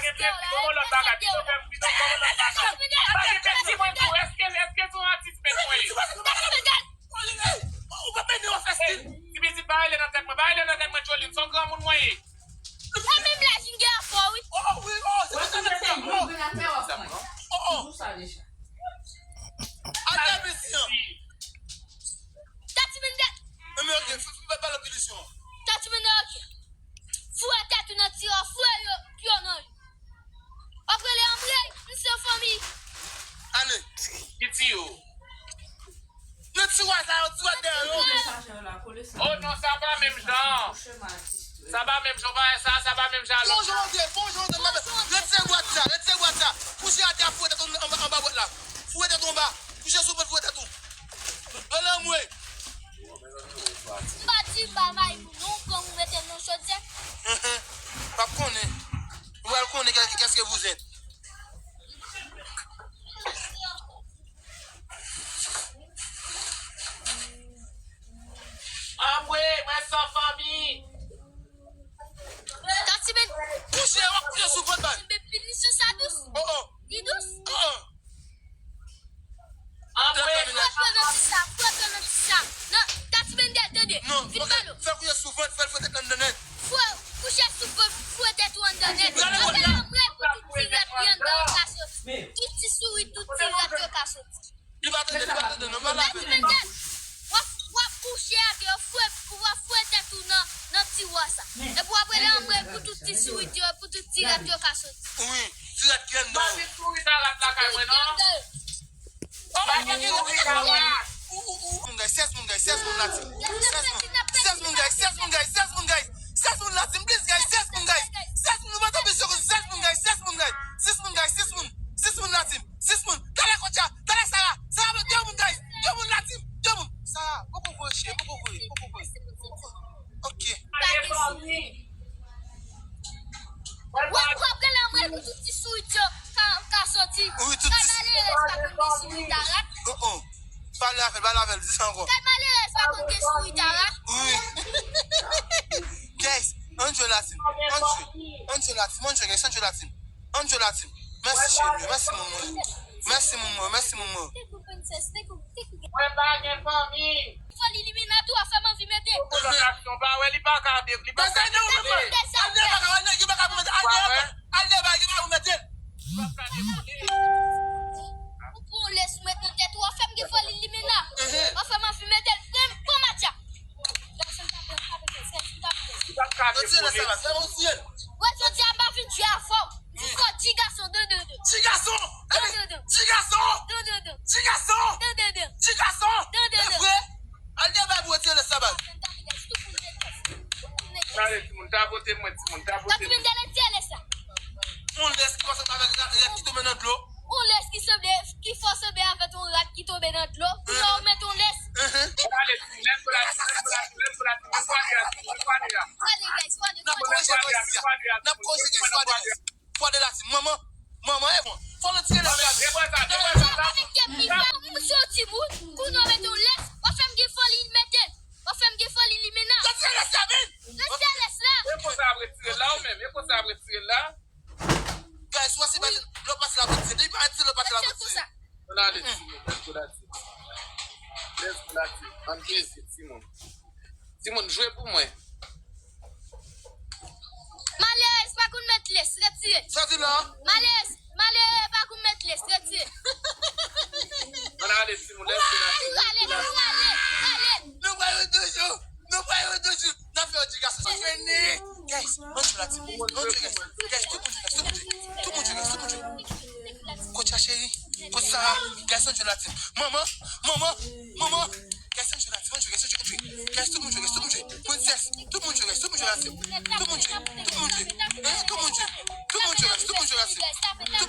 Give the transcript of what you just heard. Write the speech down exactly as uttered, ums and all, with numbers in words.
Bon, lòt bagay, pito fè m, pito fè m lòt bagay. Bagay, fè ti mwen tou, èske, èske se yon atis mèt mwen ye? Ou pa pèdi w fè stil. Ti pitit pa rele nan tèt mwen, pa rele nan tèt mwen, Jolin, se yon granmoun mwen ye. Mwen menm laj m gen afè w, wi. Oh, oh, wi, oh, se konsa m fè. Oh, oh. Toujou sa deja. Atè mesi an. Tati Mendel. Enben, ok, fè, fè, fè, fè lòt edisyon. Tati Mendel, ok. Foure tèt ou nan tiwa, foure yo, pye w nan yo. W ap rele anmwey, m se fanmi. Ale. Ki tiyo? Nan tiwa sa yo, tiwa dèyè yo. Oh non, sa pa menm jan. Sa pa menm jan, bagay sa, sa pa menm jan. Fon jan de, fon jan de, mwen. Retire bwat sa, retire bwat sa. Kouche atè, foure tèt ou anba, anba bwat la. Foure tèt ou anba. Kouche sou vant, foure tèt ou. Rele anmwey. M pa di m pa mayi pou nou, pran pou mete nan chodyè. Enhen. W ap konnen. Ou pral konnen kè-, kès ke vous êtes. Anmwey, mwen san fanmi. Tati men. Kouche, w ap kouche sou vant, bay. Men pinisyon sa dous. Oh, oh. Li dous. Oh, oh. Anmwey. Fò pran nan ti sa, fò pran nan ti sa. Non, Tati Mendel, tande. Non, vin pale. Fè kouche sou vant, fè l fè tèt anndan nèt. Fò kouche sou vant, fò tèt ou anndan nèt. Gade vant la. Anmwey pou tout ti rad ki anndan yo ka soti. Tout ti sourit, tout ti rad yo ka soti. Li pa tande, li pa tande, non, pa lape. Tati Mendel, w ap, w ap kouche atè, w ap foure, w ap foure tèt ou nan, nan tiwa sa. Epi w ap rele anmwey pou tout ti sourit yo, pou tout ti rad yo ka soti. Wi, ti rad ki anndan yo. Pa gen sourit a rad lakay mwen, non. Pa gen sourit a rad. Ou, ou, ou, moun, guys, sèz moun, guys, sèz moun la team. Sèz moun. Sèz moun, guys, sèz moun, guys, sèz moun, guys. Sèz moun la team, please, guys, sèz moun, guys. Sèz moun, nou pa tanpe sou kote, sèz moun, guys, sèz moun, guys. Sis moun, guys, sis moun. Sis moun la team. Sis moun. Talè Kotcha, talè Sara. Sara, de moun, guys. De moun la team. De moun. Sara, poko voye, cheri, poko voye, poko voye. Ok. W ap, w ap rele anmwey pou tout ti sourit yo ka, ka soti. Wi, tout ti. Kay malerèz pa konn gen sourit a rad. Oh, oh. Pale avè l, pale avè l, di sa ankò. Kay malerèz pa konn gen sourit a rad. Wi. Guys, ann jwe la team. Ann jwe. Ann jwe la team. Ann jwe, guys, ann jwe la team. Ann jwe la team. Mèsi cheri, mèsi moun mwen. Mèsi moun mwen, mèsi moun mwen. Mwen pa gen fanmi. Foli limena tou a fè m anvi mete. Kontradiksyon, pa wè li pa ka de, li pa ka de. Al deba, al deba, al deba, al deba, al deba, al deba, al deba. Ou pran lès ou met nan tèt ou, w ap fè m gen foli limena. W ap fè m anvi mete l. Pran, pran match la. Gason, m ta pran, m ta pran, m ta pran. Li pa ka de. Wè, jodi a m pa vin jwe avè w. Ti gason, dan, dan, dan. Ti gason! Dan, dan, dan. Ti gason! Dan, dan, dan. Ti gason! Dan, dan, dan. Ti gason! Dan, dan, dan. E vre? Al deba pou retire lès la, baz. Gade, timoun, tapote mwen, timoun, tapote mwen. Yon lès ki fò sanble avèk rad, rad ki tonbe nan dlo. Yon lès ki sanble, ki fò sanble avèk yon rad ki tonbe nan dlo. Pou yo met yon lès. Gade, timoun, lès pou la, timoun, lès pou la, timoun, lès pou la, timoun, lès pou la. Swade, guys, swade, swade. N ap kòrije, guys, swade, guys. Fò de la team. Manman, manman, e mwen. Fò nou tire lès la. Avèk kèp li fè, m se yon timoun, kounye a w mete yon lès, w ap fè m gen foli, l mete l. W ap fè m gen foli, limena. Retire lès la, vin. Retire lès la. E konsa ap retire la, ou menm. E konsa ap retire la. Guys, w ap si pati, lòt pati la retire. Depi pati, lòt pati la retire. Ann ale, timoun, lès pou la team. Lès pou la team. Ann kenze, timoun. Timoun, jwe pou mwen. Malerèz pa konn met lès, retire. Sa di la? Malerèz, malere pa konn met lès, retire. Ann ale, timoun, lès pou la team. Rale, rale, rale. Nou pral rete jou. Nou pral rete jou. N ap fè yon ti gason. Sa fini. Guys, ann jwe la team. Ann jwe, guys. Guys, tout moun jwe, guys, tout moun jwe. Tout moun jwe, guys, tout moun jwe. Kotcha cheri. Kotcha. Guys, ann jwe la team. Manman, manman, manman. Guys, ann jwe la team, ann jwe, guys, ann jwe, ann jwe. Guys, tout moun jwe, guys, tout moun jwe. Princess, tout moun jwe, guys, tout moun jwe la team. Tout moun jwe, tout moun jwe. Eh, tout moun jwe. Tout moun jwe, guys, tout moun jwe la team. Tout